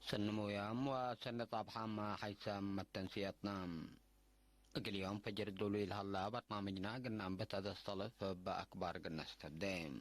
سن مويام وسن طابحة ما حيث متنسيتنا. قليوم فجر الدولي لهلا برنامجنا قلنا بتدستلف بأكبر قلنا استبدين.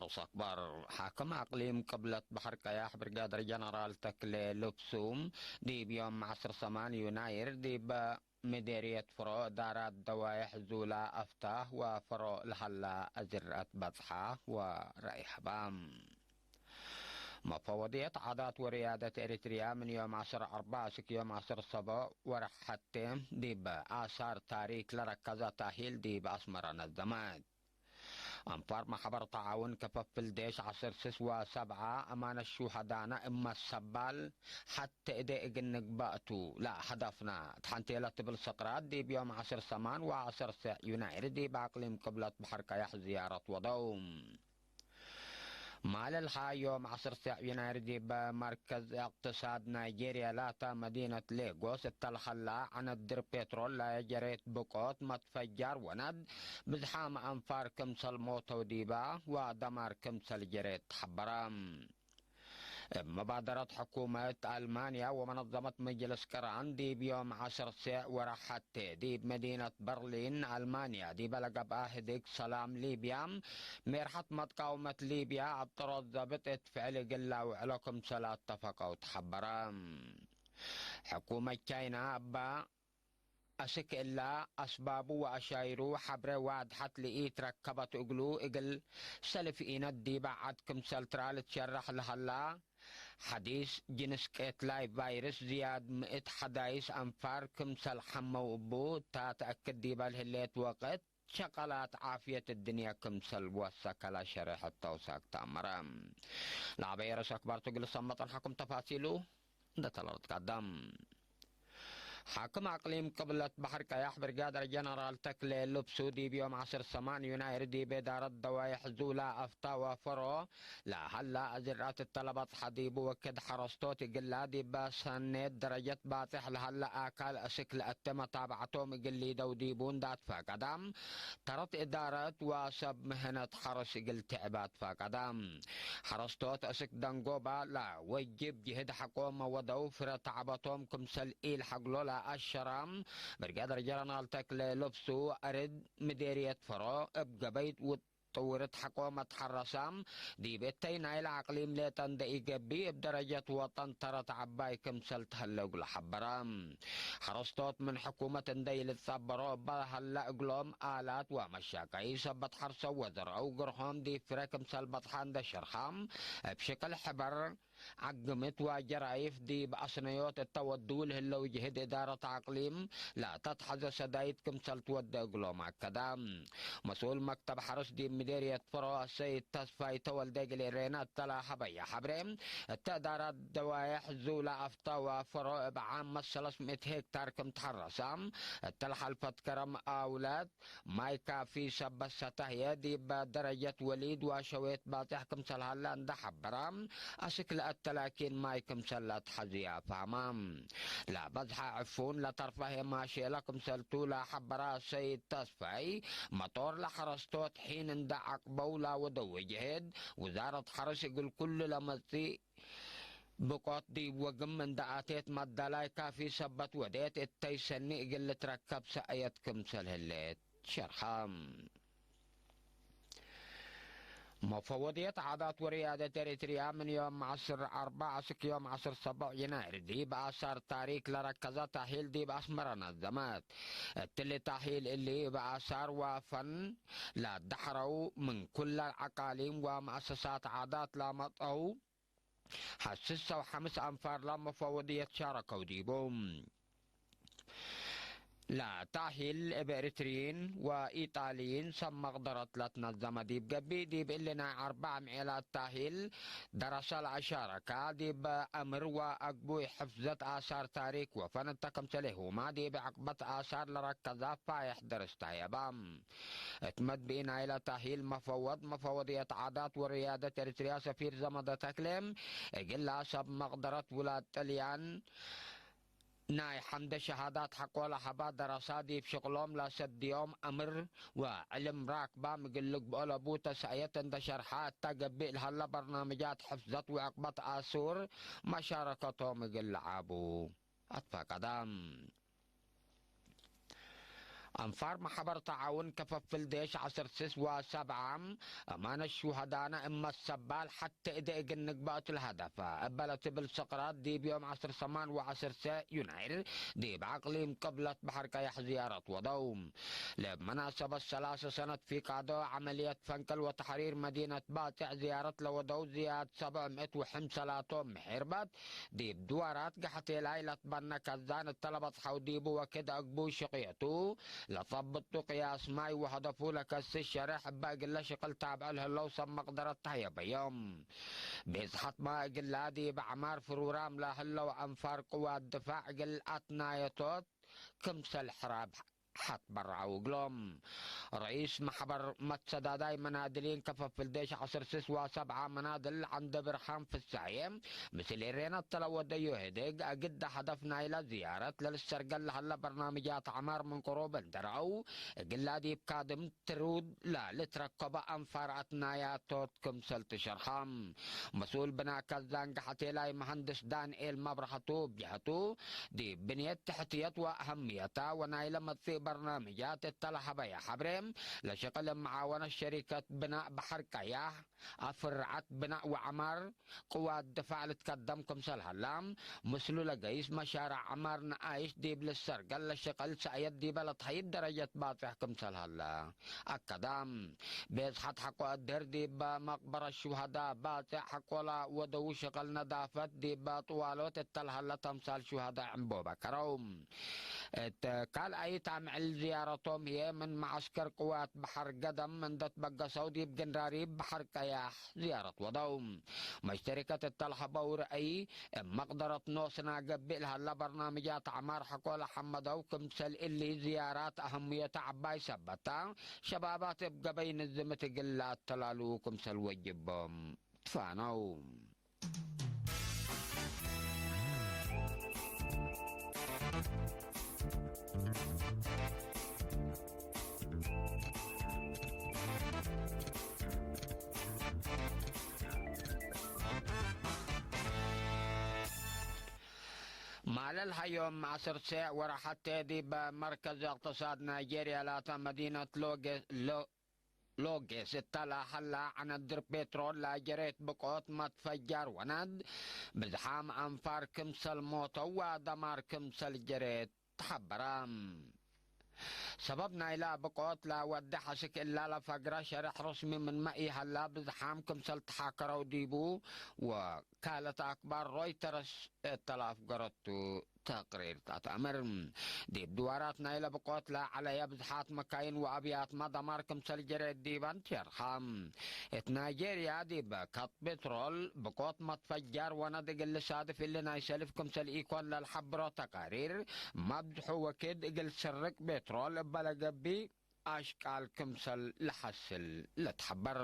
ሩስ ኣክባር ሓክም ኣቅሊም ቅብለት ባሕር ቀያሕ ብርጋደር ጀነራል ተክሌ ልብሱ ዲብ ዮም ዓስር ሰማን ዩናይር ዲብ ምዴርየት ፍሮ ዳራት ደዋይሕ ዙላ ኣፍታህ ወፍሮ ለሃላ ኣዝርአት በጽሓ ወረኣይ ሃባ። መፈወድየት ዓዳት ወርያደት ኤሪትሪያ ምን ዮም ዓስር ኣርባ እስክ ዮም ዓስር ሰቦዕ ወርሕ ሐቴ ዲብ ኣሳር ታሪክ ለረከዘ ታሂል ዲብ ኣስመራ ነዘመት። ኣንፋር ማሕበር ተዓውን ከፈፍል ዴሽ ዓስር ስስ ወሰብዓ ኣማነ ሹሃዳና እመ ሰባል ሐተ እደ እግን ንግባእቱ ላ ሀደፍና ትሓንቴለ ትብል ስቅራት ዲብ ዮም ዓስር ሰማን ወዓስር ሰዕ ዩናይር ዲብ ኣቅሊም ቅብለት ባሕር ቀያሕ ዝያረት ወደው። ማለልሃ ዮም ዓስር ሰዕ ዩናይር ዲብ መርከዝ እቅትሳድ ናይጄርያ ላታ መዲነት ሌጎስ እተልኸላ ዐነድር ፔትሮል ላየጀሬት ብቆት መትፈጃር ወነድ ብዝሓም ኣንፋር ክምሰል ሞተው ዲባ ወደማር ክምሰል ጀሬት ተሐበረ። እብ መባደረት ሕኩመት ኣልማንያ ወመነዘመት መጅልስ ቅራን ዲብ ዮም ዓስር ሴዕ ወርሕ ሐቴ ዲብ መዲነት በርሊን ኣልማንያ ዲበ ለገብኣ ህድግ ሰላም ሊብያ ሜርሐት መትቃውመት ሊብያ ኣብ ጥሮት ዘብጥ እት ፍዕል እግል ላውዕሎ ክምሰል ኣተፈቀው ተሐበረ። ሕኩመት ቻይና እባ አስክ እላ አስባቡ ወአሻይሩ ሐብረ ዋድሐት ለኢትረከበት እግሉ፣ እግል ሰልፍ ኢነት ዲበ ዐድ ክምሰል ትራ ልትሸረሕ ለሀላ፣ ሐዲስ ጅንስ ቄትላይ ቫይርስ ዝያድ ምእት ሐዳይስ አንፋር ክምሰል ሐመው እቡ እታ ተአክድ ዲበ ለህሌት ወቅት፣ ሸቀላት ዓፍየት እድንየ ክምሰል ወሰከ ለሸሬሕ እተውሳክ ተአመረ። ለዐበየ ርእስ አክባር ትግል ሰመጠን ሐኩም ተፋሲሉ እንደ ተለርት ቀደም። ሓክም ኣቅሊም ቅብለት ባሕር ቀያሕ ብርጋደር ጀነራል ተክሌ ልብሱ ዲብ ዮም ዓስር ሰማን ዩናይር ዲብ እዳረት ደዋይሕ ዙላ ኣፍታ ወፈሮ ለሀላ እዝርአት እተለበጽሐ ዲቡ ወክድ ሐረስቶት እግላ ዲበ ሰኔት ደረጀት ባጽሕ ለሀለ ኣካል እስክ ለአተ መታብዐቶም እግል ሊደው ዲቡ እንዳትፈቀዳ ተረት እዳረት ወሰብ ምህነት ሐረስ እግል ትዕባ ትፈቀዳ። ሐረስቶት እስክ ደንጎባ ለወጅብ ጅህድ ሐቆመ ወደው ፍረ ተዕበቶም ክምሰል ኢልሐግሎ ለአሸራ ብርጋደር ጀነራል ተክለ ለብሱ አርድ ምዴርየት ፈሮ እብ ገበይ ውጥውርት ሐቆመት ሐረሳ ዲብ እተይ ናይለ አቅሊም ሌጠ እንደ ኢገብእ እብ ደረጀት ወጠን ተረት ዐባይ ክምሰል ተህለ እግሉ ሐበረ። ሐረስቶት ምን ሕኩመት እንደ ኢልትጸበሮ እበ ሀለ እግሎም አላት ወመሻቀይ ሰበት ሐርሰው ወዘርአው ግርሆም ዲብ ፍረ ክምሰል በጽሐ እንደ ሸርሐ እብ ሽቅል ሕበር ዓግምት ወጀራይፍ ዲብ አስነዮት እተ ወድው ለህለው ጅህድ እዳረት አቅሊም ለተትሐዘ ሰዳይት ክምሰል ትወደ እግሎም አከደ። መስኡል መክተብ ሐርስ ዲብ ምዴርየት ፍሮ አሰይድ ተስፋይ ተወልደ እግል ኤሬና እተላሀበየ ሐብሬ እተ እዳራት ደዋየሕ ዙላ አፍታ ወፈሮ እብ ዓመት ሰለስ ምእት ሄክታር ክም ተሐረሳ እተ ለሐልፈት ከረም አውለት ማይ ካፊ ሰበት ሰተህየ ዲብ ደረጀት ወሊድ ወሸዌት ባጽሕ ክምሰል ሀለ እንደ ሐበረ፣ አስክ ለአተ ላኪን ማይ ክምሰል ለአትሐዝየ አፍሀመ። ለበዝሐ ዕፉን ለተርፈሄ ማሼለ ክምሰልቱ ለሐበረ ሰይድ ተስፋይ፣ መጦር ለሐረስቶት ሒን እንደ ዐቅበው ለወደው ጅህድ፣ ውዛረት ሐርስ እግል ኩሉ ለመጽእ ብቆት ዲብ ወግም እንደ አቴት መዳላይ ካፊ ሰበት ወዴት እተይ ሰኒ እግል ልትረከብ ሰአየት ክምሰል ህሌት ሸርሐ። መፈወድየት ዓዳት ወርያደት ኤሪትርያ ምን ዮም ዐስር አርበዕ እስክ ዮም ዐስር ሰቦዕ ይናይር ዲብ አሳር ታሪክ ለረከዘ ታሂል ዲብ አስመረ ነዘመት። እትሊ ታሂል እሊ እብ አሳር ወፈን ለደሐረው ምን ኩለ አቃሊም ወመአሰሳት ዓዳት ለመጠው ሐስሰው ሐምስ አንፋር ለመፈወድየት ሻረከው ዲቡ። ላታሂል እብ ኤሪትሪይን ወኢጣልይን ሰብ መቕደረት ለትነዘመ ዲብ ገብእ፣ ዲብ እሊ ናይ ዓርባ ኣምዔላት ታሂል ደረሰ ለአሻረካ፣ ዲብ አምር ወአግቡይ ሕፍዘት አሳር ታሪክ ወፈን እተ ክምሰሌሁማ ዲብ ዕቅበት አሳር ለረከዛ ፋይሕ ደርስ ተህየባ። እት መድብኢ ናይለ ታሂል መፈወድ መፈወድየት ዓዳት ወርያደት ኤሪትሪያ ሰፊር ዘመደ ተክሌ፣ እግላ ሰብ መቕደረት ውላድ ጥልያን፣ ናይ ሐምደ ሸሃዳት ሐቆ ለሀባ ደረሳ ዲብ ሽቅሎም ለሰድዮም አምር ወዕልም ራክባ ምግል ልግብኦ ለቡ ተሰእየት እንደ ሸርሐ እተ ገብእ ለሀለ በርናምጃት ሕፍዘት ወዕቅበት አሱር መሻረከቶም እግል ለዓቡ አትፈቀደ። አንፋር ማሕበር ተዓውን ከፈፍል ዴሽ ዐስር ስስ ወሰብዓ አማነት ሹሀዳነ እመ ሰባል ሐቴ እደ እግል ንግበእ እት ለሀደፈ እበ ለትብል ስቅረት ዲብ ዮም ዐስር ሰማን ወዐስር ሰ ዩናይር ዲብ አቅሊም ቅብለት በሐር ቀያሕ ዝያረት ወደው። ለብ መናሰበት ሰላሰ ሰነት ፊቃዶ ዐመልየት ፈንቅል ወተሕሪር መዲነት ባጽዕ ዝያረት ለወደው ዝያድ ሰብዕ ምእት ወሕምሰላቶም ምሒርበት ዲብ ድዋራት ገሐቴላይ ለትበነ ከዛን እተ ለበጽሐው ዲቡ ወክድ አግቡ ሽቅየቱ ለጸብጡ ቅያስ ማይ ወሀደፉ ለከስስ ሸርሕ እበ እግለ ሽቅል ታብዕ ለህለው ሰብ መቅደረት ተህየበዮም። ቤዝሐትማ እግላ ዲብ ዐማር ፍሩራም ለህለው አንፋር ቅዋት ድፋዕ እግል አትናየቶት ክምሰል ሕራብ ሐት በርዐው እግሎም። ረኢስ ማሕበር መትሰዳዳይ መናድሊን ከፈፍል ዴሽ ዐስር ስስ ወሰብዓ መናድል ዐንደ ብርሃን ፍሳዬ፣ ምስል ኤሬና እተለወደዮ ህድግ፣ አግደ ሀደፍ ናይለ ዝያረት ለልሰርገል ለሀለ በርናምጃት ዐማር ምን ቅሩብ እንደረአው፣ እግላ ዲብ ካድም ትሩድ ለልትረከበ አንፋር አትናያቶት ክምሰል ትሸርሐ። መስኡል ብና ከዛን ገሐቴላይ መሀንድስ ዳንኤል መብራህቱ ብጀህቱ፣ ዲብ ብንየት ትሕትየት ወአሀምየታ ወናይለ መጽእ በርናምጃት እተ ለሀበየ ሐብሬ፣ ለሽቅል መዓወነት ሸሪከት ብናእ በሐር ቀያሕ፣ አፍርዓት ብናእ ወዐማር ቅዋት ድፋዕ ልትከደም ክምሰል ሀላ፣ ምስሉ ለገይስ መሻርዕ ዐማር ነኣይሽ ዲብ ልሰርገል ለሽቅል ሰእየት ዲበ ለትሀይብ ደረጀት ባጽሕ ክምሰል ሀላ አከደ። ቤዝሐት ሐቆ እድህር ዲብ መቅበረት ሹሀዳ ባጽዕ ሐቆላ ወደው ሽቅል ነዳፈት ዲብ ጥዋሎት እተ ለሀለ ተምሳል ሹሀዳ ዕንቦበ ከረው። እት ካልኣይት አምዕል ዝያረቶም ህዬ ምን መዐስከር ቅዋት በሐር ገደም እንደ ትበገሰው ዲብ ግንራሪብ በሐር ቀያሕ ዝያረት ወደው። መሽተሪከት እተ ለሀበው ረአይ እብ መቅደረት ኖስና ገብእ ለሀለ በርናምጃት ዐማር ሐቆ ለሐመደው ክምሰል እሊ ዝያራት አሀምየቱ ዐባይ ሰበታ፣ ሸባባት እብ ገበይ ንዝምት እግል ለአተላልዉ ክምሰል ወጅቦም ትፋነው። ማለል ሀዮም ዐስር ሴዕ ወረሐቴ ዲብ መርከዝ እቅትሳድ ናይጄርያ ላተ መዲነት ሎጌ-፣ ሎ-፣ ሎጌስ እተ ለሀላ ዐነድር ፔትሮል ላጀሬት ብቆት መትፈጃር ወነድ ብዝሓም አንፋር ክምሰል ሞተው ወደማር ክምሰል ጀሬት ተሐበረ። ሰበብ ናይላ ብቆት ለወዲ ሐሽክ እላ ለፈግረ ሸርሕ ርስሚ ምንመ ኢሀላ ብዝሓም ክምሰል ተሓከረው ዲቡ ወካለት አክባር ሮይተርስ እተ ለአፍገረቱ ተቅሪር ተአትአምር። ዲብ ድዋራት ናይለ ብቆት ለዐለየ ብዝሓት መካይን ወአብያት መደማር ክምሰል ጀሬት ዲበን ትየርሐ። እት ናይጄርያ ዲብ ከጥ ፔትሮል ብቆት መትፈጃር ወነድ እግል ልሳድፍ እሊ ናይ ሰልፍ ክምሰል ኢኮን ለልሐብሮ ተቃሪር፣ መብዝሑ ወክድ እግል ስርቅ ፔትሮል እበ ለገብእ አሽቃል ክምሰል ለሐስል ለትሐበር።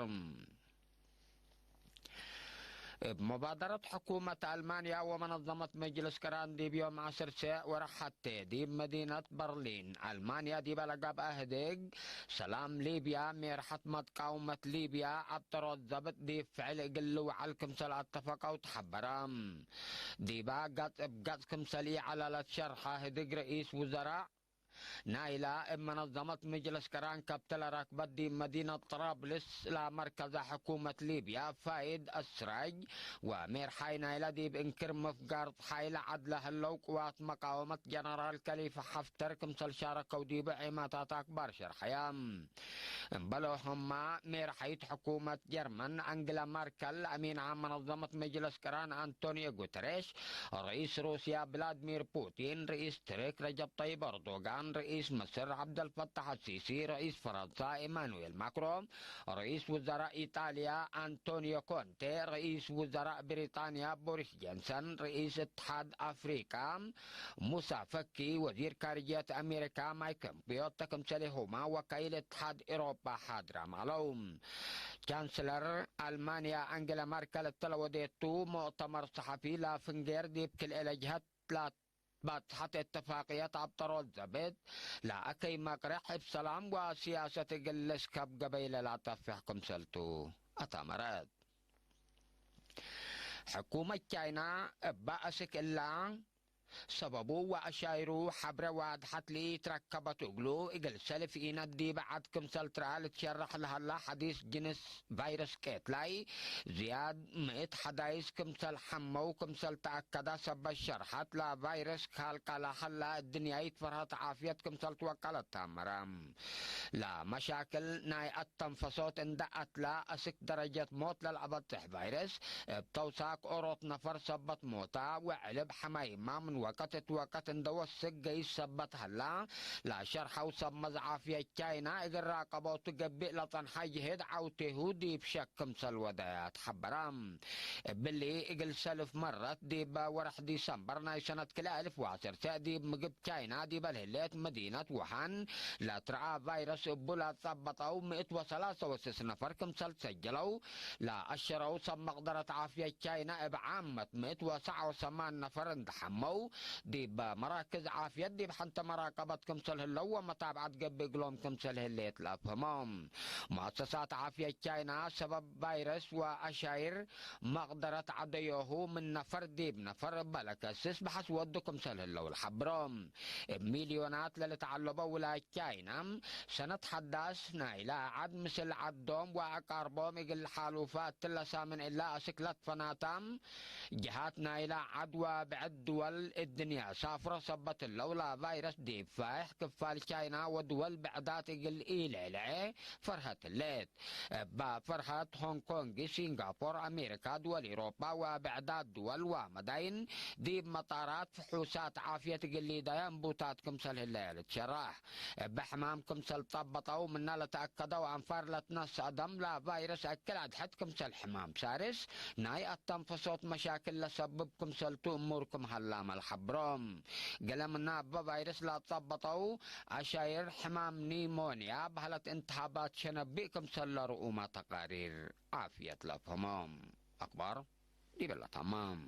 እብ መባደረት ሕኩመት አልማንያ ወመነዘመት መጅልስ ቅራን ዲብ ዮም ዐስር ሴዕ ወርሕ ሐቴ ዲብ መዲነት በርሊን አልማንያ ዲበ ለገብአ ህድግ ሰላም ሊብያ ሜርሐት መትቃውመት ሊብያ አብጠሮት ዘብጥ ዲብ ፍዕል እግል ልውዓል ክምሰል አተፈቀው ተሐበረ። ዲባ ገጽ እብ ገጽ ክምሰል ኢዐለለት ሸርሐ ህድግ ረኢስ ውዘራእ ናይላ እብ መነዘመት ምጅልስ ቅራን ከብት ለረክበት ዲብ መዲነት ጥራብልስ ለመርከዘ ሕኩመት ሊብያ ፋይድ አስራጅ ወሜርሓይ ናይላ ዲብ እንክር ምፍጋር ሓይለ ዐድለ ህለው ቅዋት መቃወመት ጀነራል ከሊፋ ሐፍተር ክምሰል ሻረከው ዲቡ ዒማታት አክባር ሸርሐያ። እምበሎ ህማ ሜርሓይት ሕኩመት ጀርመን አንግላ ማርከል፣ አሚን ዓም መነዘመት ምጅልስ ቅራን አንቶኒዮ ጉተሬሽ፣ ረኢስ ሩስያ ቭላድሚር ፑቲን፣ ረኢስ ትርክ ረጀብ ጠይብ ኤርዶጋን፣ ርኢስ ምስር ዓብደልፈታሕ ኣሲሲ፣ ርኢስ ፈረንሳ ኢማኑኤል ማክሮን፣ ርኢስ ውዘራእ ኢጣልያ ኣንቶኒዮ ኮንቴ፣ ርኢስ ውዘራእ ብሪጣንያ ቦሪስ ጆንሰን፣ ርኢስ እትሓድ ኣፍሪቃ ሙሳ ፈኪ፣ ወዚር ካርጅየት ኣሜሪካ ማይክ ፖምፒዮ ተክምሰሊኹማ ወካይል እትሓድ ኤሮጳ ሓድራም ኣለው። ቻንስለር ኣልማንያ ኣንገላ ማርከል እተለወዴቱ ሙእተመር ሰሓፊ ላፍንጌር ዲብ ክልኤ ለጅሀት ላት ባጽሓት እተፋቅየት ኣብ ጠሮት ዘብት ላኣከይ መቅርሕ እብ ሰላም ወሲያሰት እግልስ ካብ ገበይ ለላጠፍሕ ክምሰልቱ ኣታመረት። ሕኩመት ቻይና እባ ኣስክ እላ ሰበቡ ወኣሻይሩ ሓብረ ዋድሓት ልኢትረከበት እግሉ እግል ሰልፍ ኢነት ዲበ ዓድ ክምሰል ትረኣ ልትሸራሕ ለሃላ ሓዲስ ጅንስ ቫይረስ ቄትላይ ዝያድ ምእት ሓዳይስ ክምሰል ሓመው ክምሰል ተኣከዳ ሰበት ሸርሓት ለቫይረስ ካልቃላ ሃላ እድንያይት ፈርሃት ዓፍየት ክምሰል ትወቀለት ታመረ። ለመሻክል ናይ ኣተንፈሶት እንዳ ኣትላ ኣስክ ደረጀት ሞት ለልኣበጥሕ ቫይረስ እብ ተውሳክ ኦሮት ነፈር ሰበት ሞታ ወዕልብ ሐማይማ ምን ወቀት እት ወቀት እንደ ወስክ ገይስ ሰበት ሀላ ለሸርሐው ሰብ መዝዓፍየ ቻይና እግል ራቀቦቱ ገቢእ ለጸንሐ ጅህድ ዐውቴሁ ዲብ ሸክ ክምሰል ወደ ተሐበረ። እብሊ እግል ሰልፍ መረት ዲብ ወርሕ ዲሰምበር ናይ ሰነት ክልኤ እልፍ ወዐሰርተ ዲብ ምግብ ቻይና ዲበ ልህሌት መዲነት ውሃን ለትረኣ ቫይረስ እቡ ለጸበጠው ምእት ወሰላሰ ወስስ ነፈር ክምሰል ሰጀለው ለአሸረው ሰብ መቅደረት ዓፍየት ቻይና እብ ዓመት ምእት ወሰዓ ወሰማን ነፈር እንደሐመው ዲብ መራክዝ ዓፍየት ዲብ ሐንተ መራቀበት ክምሰል ህለው ወመታብዓት ገብእ እግሎም ክምሰል ህሌት ለአፍህሞም። ሙአሰሳት ዓፍየት ቻይና ሰበብ ቫይረስ ወአሻይር መቅደረት ዐደዮሁ ምን ነፈር ዲብ ነፈር በለከስስ በሐስ ወዱ ክምሰል ህለው ለሐብሮም። እብ ሚልዮናት ለልትዓለቦ ውላድ ቻይና ሰነት ሐዳስ ናይላ ዐድ ምስል ዐዶም ወአቃርቦም እግል ሓሉፋ እትለ ሳምን እላ አስክለት ፈናታም ጀሃት ናይላ ዐድ ወብዕድ ድወል እድንያ ሳፍሮ ሰበት እለው ለቫይረስ ዲብ ፋይሕ ክፋል ቻይና ወድወል ብዕዳት እግል ኢሌልዐ ፈርሀት ህሌት። እባ ፈርሀት ሆንግ ኮንግ፣ ሲንጋፖር፣ አሜሪካ፣ ድወል ኢሮጳ ወብዕዳት ድወል ወመዳይን ዲብ መጣራት ፍሑሳት ዓፍየት እግል ሊዳያ እንቡታት ክምሰል ህለየ ልትሸራሕ። እበ ሕማም ክምሰል ጸበጠው ምና ለተአከደው አንፋር ለትነሰ ደም ለቫይረስ አክል አድሐት ክምሰል ሕማም ሳርስ ናይ አተንፈሶት መሻክል ለሰብብ ክምሰልቱ እሙር ክም ሀላመ ለሐብሮም። ገለ ምና እበ ቫይረስ ለጸበጠው አሻይር ሕማም ኒሞንያ በህለት እንትሃባት ሸነቢእ ክምሰል ለርኡመ ተቃሪር ዓፍየት ለፍህሞም። አክባር ዲበላ ታማም።